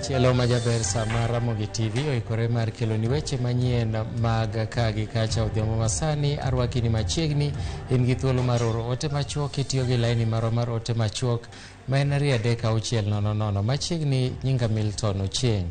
Machielo ma jaber sama Ramogi TV oikore mar keloni weche manyien mag ka gi kacha odhiambo masani arwaki ni machiegni in gi thuolo mar oro ote machuok kitiyo gi laini marwa mar ote machuok ma en 23600 machiegni nyinga Milton Ochieng.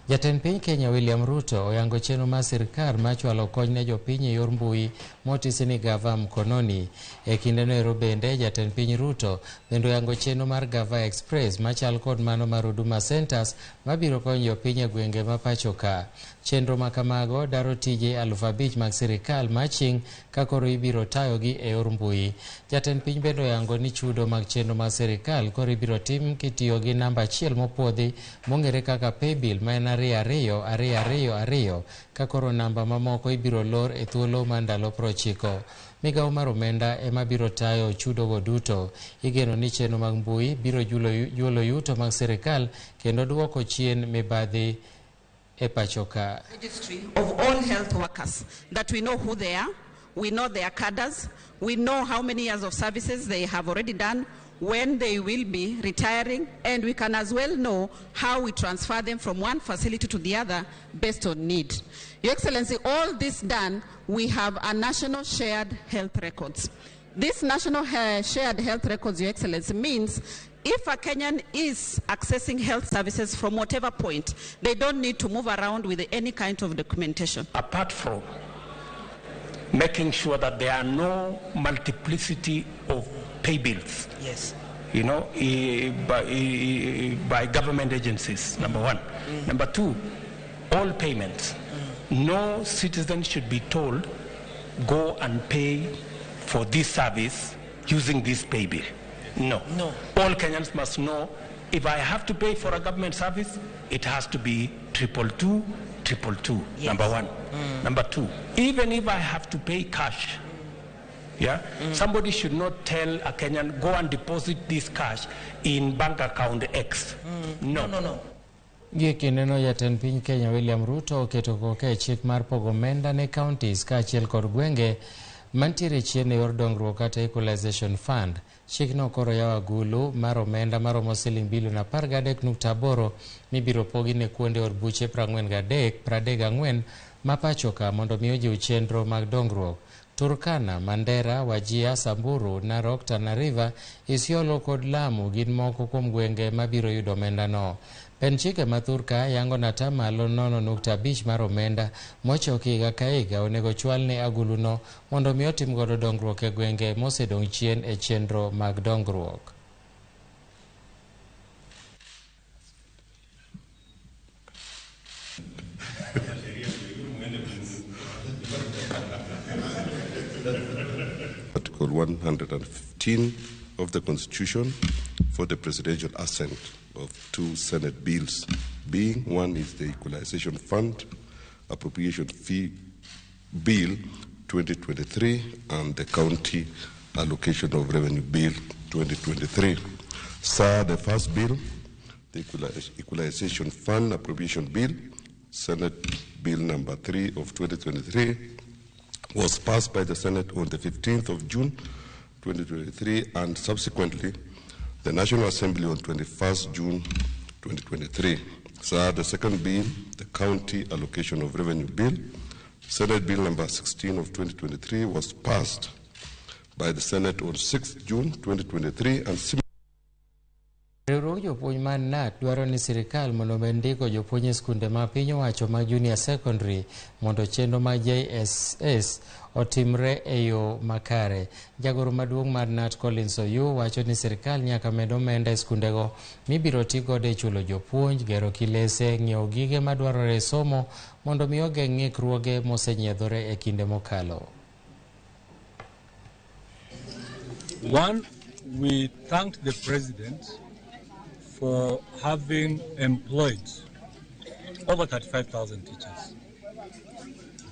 Jatend piny Kenya William Ruto oyango chenro mar sirkal mar chwalo kony ne jopiny e yor mbui motisi ni Gava Mkononi. E kindeno ero bende jatend piny Ruto bende oyango chenro mar Gava Express machal kod mano mar Huduma Centers mabiro konyo jopiny e gwenge ma pacho ka. Chenro ma kamago daro tije 5,000 mag sirikal maching ka koro ibiro tayogi e yor mbui. Jatend piny bende oyango ni chudo mag chenro mag sirikal koro ibiro tim kitiyo gi namba achiel mopuodhi mong'ere kaka paybill ma en 22222 ka koro namba mamoko ibiro lor e thuolo mar ndalo 90. Migawo mar omenda ema biro tayo chudogo duto. Igeno ni chenro mag mbui biro juolo yuto mag sirikal kendo duoko chien mibadhi e pacho ka. Registry of all health workers, that we know who they are, we know their cadres, we know how many years of services they have already done, when they will be retiring, and we can as well know how we transfer them from one facility to the other based on need. Your Excellency, all this done, we have a national shared health records. This national shared health records, Your Excellency, means if a Kenyan is accessing health services from whatever point, they don't need to move around with any kind of documentation. Apart from making sure that there are no multiplicity of pay bills, yes, you know, by government agencies, number one. Number two, all payments. No citizen should be told, go and pay for this service using this pay bill. No. No. All Kenyans must know, if I have to pay for a government service, it has to be 222, 222, yes. Number one. Number two, even if I have to pay cash, yeah, somebody should not tell a Kenyan, go and deposit this cash in bank account X. No. No, no, no. Gie kindeno jatend piny Kenya William Ruto oketo koke e chik mar pogo omenda ne counties kaachiel kod gwenge mantiere chien e yor dongruok kata Equalization Fund. Chikno koro yawo agulu mar omenda maromo siling bilion 13.8 mibiro pogi ne kuonde od buche 43 34 ma pacho ka mondo mi ojiw chenro mag dongruok. Turkana, Mandera, Wajir, Samburu, Narok, Tana River, Isiolo kod Lamu gin moko kuom gwenge mabiro yudo omendano. Pend chike ma thurka yango ni atamalo 0.5 mar omenda mochoki higa ka higa onego chwal ne aguluno mondo mi otim godo dongruok e gwenge mosedong' chien e chenro mag dongruok. Article 115 of the Constitution for the presidential assent of two Senate bills, being one is the Equalization Fund Appropriation Fee Bill 2023 and the County Allocation of Revenue Bill 2023. Sir, the first bill, the Equalization Fund Appropriation Bill, Senate Bill number 3 of 2023, was passed by the Senate on the 15th of June 2023 and subsequently the National Assembly on 21st June 2023. Sir, the second bill, the County Allocation of Revenue Bill, Senate Bill number 16 of 2023, was passed by the Senate on 6th June 2023 and Riwruog jopuonj mar KNUT dwaro ni sirikal mondo omed ndiko jopuonj e skunde ma piny owacho mag junior secondary mondo chenro mag JSS otimre e yo makare. Jagoro maduong' mar KNUT Collins Oyuu wacho ni sirikal nyaka med omenda e skundego mibiro ti godo e chulo jopuonj, gero kilese, ng'iewo gige madwarore e somo mondo mi ogeng' ng'ikruoge mosenyiedhore e kinde mokalo. One, we thanked the president for having employed over 35,000 teachers.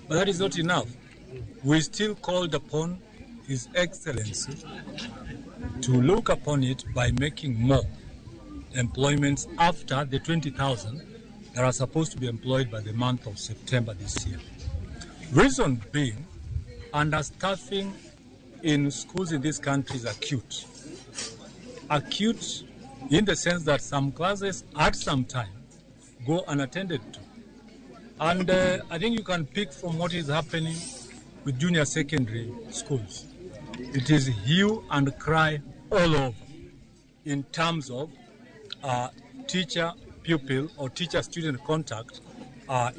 But that is not enough. We still called upon His Excellency to look upon it by making more employments after the 20,000 that are supposed to be employed by the month of September this year. Reason being, understaffing in schools in this country is acute. Acute in the sense that some classes at some time go unattended to. And I think you can pick from what is happening with junior secondary schools. It is hue and cry all over in terms of teacher-pupil or teacher-student contact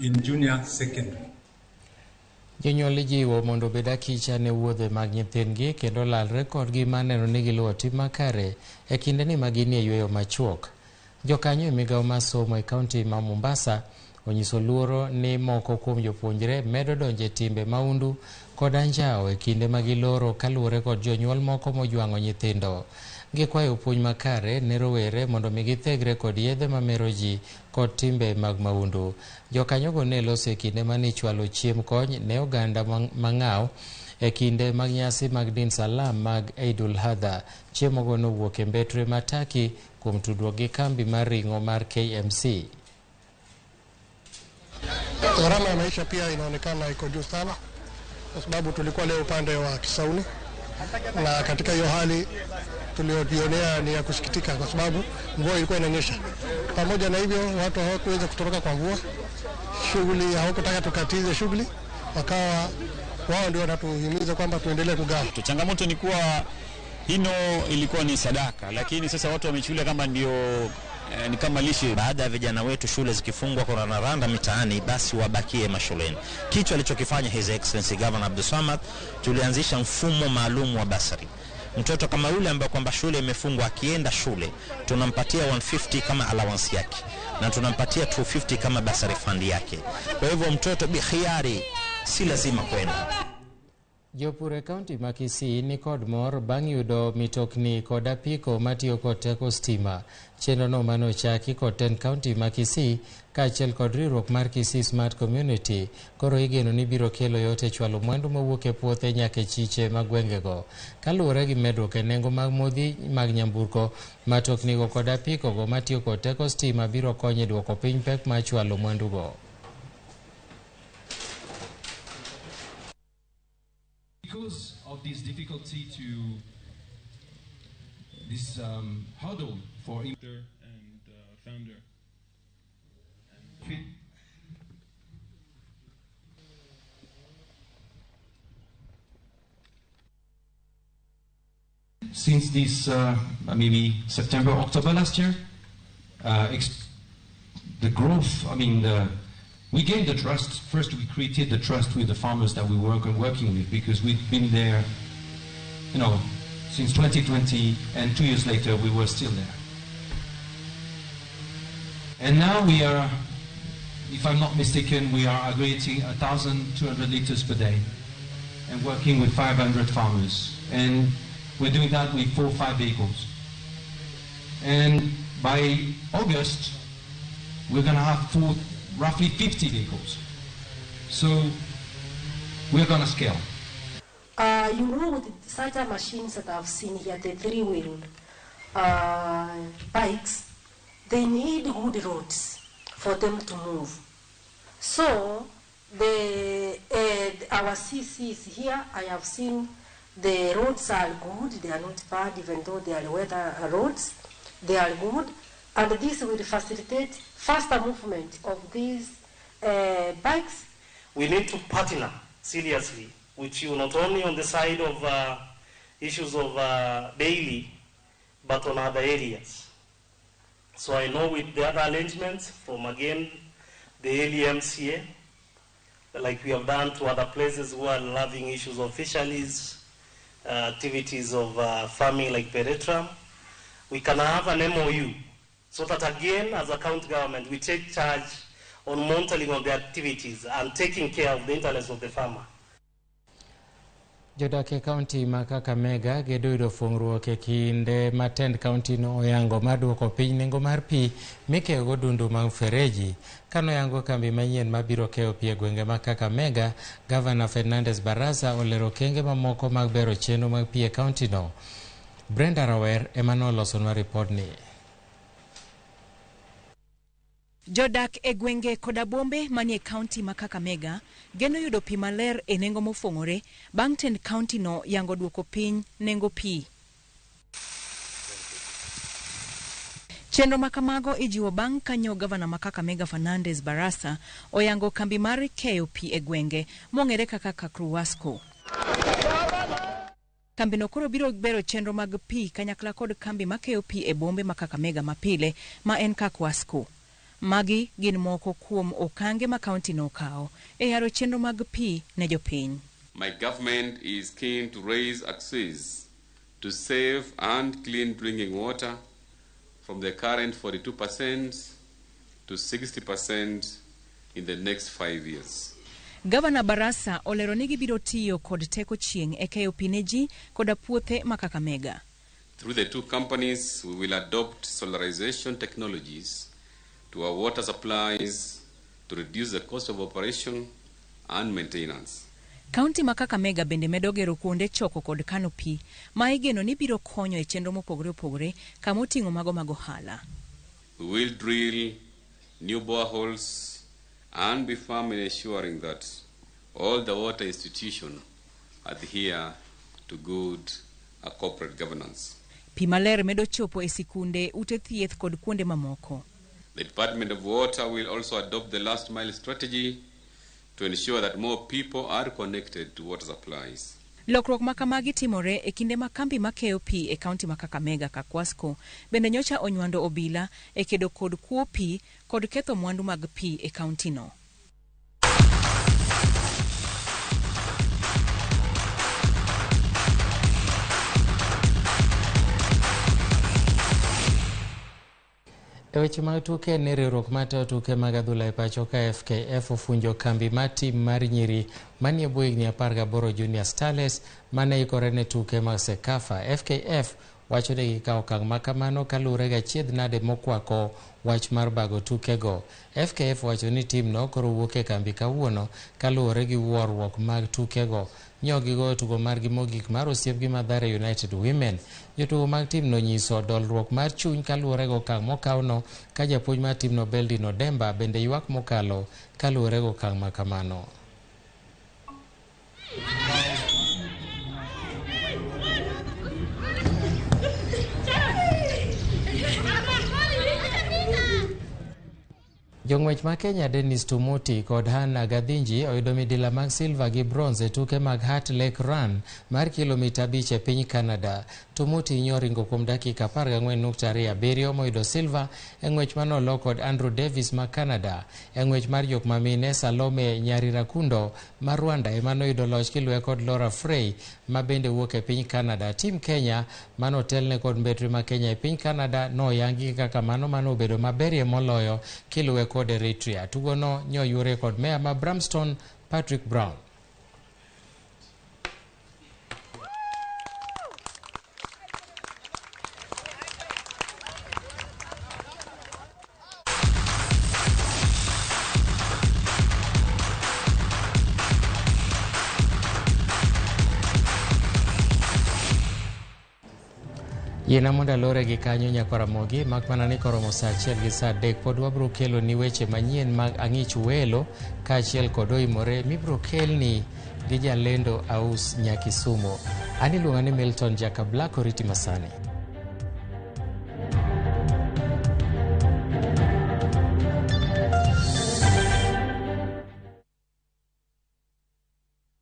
in junior secondary. Jonyuol ijiwo mondo obed akicha ne wuodhe mag nyithindgi kendo lalre kodgi mar neno ni giluwo tim makare e kindeni ma ginie yueyo machuok. Jokanyo e migawo mar somo e kaunti ma Mombasa onyiso luoro ni moko kuom jopuonjre medo donjo e timbe maundu kod anjawo e kinde ma giloro kaluwore kod jonyuol moko mojwang'o nyithindo. Gikwayo puonj makare ne rowere mondo mi githegre kod yedhe mamero ji kod timbe mag maundu. Jokanyogo ne loso e kinde mane ichwalo chiemb kony ne oganda mang'aw e kinde mag nyasi mag din Salam mag Eidul Adha. Chiemogo nowuok e mbetre ma Turkey kuom tudruok gi kambi mar ring'o mar KMC. Gharama ya maisha pia inaonekana iko juu sana, kwa sababu tulikuwa leo upande wa Kisauni, na katika hiyo hali tuliyojionea ni ya kusikitika, kwa sababu mvua ilikuwa inanyesha. Pamoja na hivyo, watu hawakuweza kutoroka kwa mvua, shughuli hawakutaka tukatize shughuli, wakawa wao ndio wanatuhimiza kwamba tuendelee kugawa. Changamoto ni kuwa hino ilikuwa ni sadaka, lakini sasa watu wamechukulia kama ndio ni kama lishe. Baada ya vijana wetu shule zikifungwa kurandaranda mitaani, basi wabakie mashuleni. Kitu alichokifanya His Excellency Governor Abdulswamad, tulianzisha mfumo maalum wa basari. Mtoto kama yule ambaye kwamba shule imefungwa akienda shule, tunampatia 150 kama allowance yake na tunampatia 250 kama basari fund yake. Kwa hivyo mtoto bikhiari si lazima kwenda. Jopur e kaunti ma Kisii ni kod mor bang' yudo mitokni kod apiko matiyo kod teko stima. Chenro no mane ochaki kod tend kaunti ma Kisii kaachiel kod riwruok mar Kisii Smart Community koro igeno ni biro kelo yot e chwalo mwandu mowuok e puothe nyaka e chiche mag gwengego. Kaluwore gi medruok e nengo mag modhi mag nyamburko, matoknigo kod apiko go matiyo kod teko stima biro konyo e duoko piny pek mar chwalo mwandugo. Because of this difficulty to this hurdle for and founder. Since this maybe September, October last year, the growth, I mean, we gained the trust. First, we created the trust with the farmers that we were working with, because we've been there, you know, since 2020, and 2 years later, we were still there. And now we are, if I'm not mistaken, we are aggregating 1,200 liters per day and working with 500 farmers. And we're doing that with 4 or 5 vehicles. And by August, we're going to have roughly 50 vehicles. So we're going to scale. You know, with such machines that I've seen here, the three-wheel bikes, they need good roads for them to move. So our CCs here, I have seen the roads are good, they are not bad, even though they are weather roads, they are good. And this will facilitate faster movement of these bikes. We need to partner seriously with you, not only on the side of issues of daily, but on other areas. So I know with the other arrangements from, again, the LMCA, like we have done to other places who are loving issues of fisheries, activities of farming like Peretram, we can have an MOU so that again, as a county government, we take charge on monitoring of the activities and taking care of the interests of the farmer. Jodak e kaunti ma Kakamega gedo yudo fung'ruok e kinde ma tend kaunti no oyango mar duoko piny nengo mar pi mikeyogo dundu mag mfereji. Kanoyango kambi manyien mabiro keyo pi e gwenge ma Kakamega, Gavana Fernandez Barasa olero okenge mamoko mag bero chenro mag pi e kaunti no. Brenda Rawer ema nolosonwa ripodni. Jodak e gwenge koda bombe manie kaunti ma Kakamega geno yudo pi maler e nengo mofong'ore bang' tend kaunti no yango duoko piny nengo pi. Chenro ma kamago ijiwo bang' kanyo gavana ma Kakamega Fernandes Barasa oyango kambi mar keyo pi e gwenge mong'ere kaka Kakruwasco. Kambino koro biro bero chenro mag pi kanyakla kod kambi makeyo pi e bombe ma Kakamega mapile ma en Kakwasco. Magi gin moko kuom okange ma kaunti no okawo e yaro chenro mag pi ne jopiny. My government is keen to raise access to safe and clean drinking water from the current 42% to 60% in the next 5 years. Gavana Barasa olero ni gibiro tiyo kod teko chieng' e keyo pi ne ji koda puothe ma Kakamega. Through the two companies, we will adopt solarization technologies to our water supplies to reduce the cost of operation and maintenance. Kaunti ma Kakamega bende medo gero kuonde choko kod kano pi ma igeno ni biro konyo e chenro mopogore opogore kama oting'o mago mag ohala. We will drill new boreholes and be firm in ensuring that all the water institutions adhere to good corporate governance. Pi maler medo chopo e sikunde, ute thieth kod kuonde mamoko. The Department of Water will also adopt the last mile strategy to ensure that more people are connected to water supplies. Lokruok ma kamagi timore e kinde ma kambi makeyo pi e kaunti ma Kakamega Kakwasco bende nyocha onywando obila e kedo kod kuo pi kod ketho mwandu mag pi e kaunti no. E weche mag tuke ni riwruok matayo tuke mag adhula e pacho ka FKF ofunjo kambi mar tim mar nyiri manie bwo higni 18 Junior Starlets mane ikore ne tuke mag CECAFA. FKF wacho ni gikawo okang' ma kamano kaluwore gi achiedh nade mokwako wach mar bago tukego. FKF wacho ni timno koro wuok e kambi kawuono kaluwore gi wuorruok mag tukego. Nyo gigoyo tugo margi mogik mar osiep gi Mathare United Women. Jotugo mag timno nyiso dolruok mar chuny kaluwore gi okang' mokawno ka japuonj mar timno Beldin Odemba bende ywak mokalo kaluwore gi okang' ma kamano. Jong'wech ma Kenya Dennis Tumuti kod Hannah Gathinji oyudo midila mag silver gi bronze e tuke mag Heart Lake Run mar kilomita 5 e piny Canada. Tumuti nyoringo kuom dakika 14.27 moyudo silver e ng'wech manolo kod Andrew Davis ma Canada. E ng'wech mar jok mamine Salome Nyarirakundo ma Rwanda ema noyudo loch kiluwe kod Laura Frey ma bende wuok e piny Canada. Tim Kenya manotelne kod mbetre ma Kenya e piny Canada noyangi kaka mano manobedo maberie moloyo kiluwe kod Eritrea. Tugono nyoyure kod meya ma Bramston Patrick Brown. Yiena mondo alore gi kanyo nyakwaramogi mak mana ni koromo saa 1 gi saa 3 pod wabiro kelo ni weche manyien mag ang'ich welo kaachiel kod oimore mibiro kelni gi jalendo Aus Nyakisumo. An iluonga ni Milton Jaka Black, oriti masani.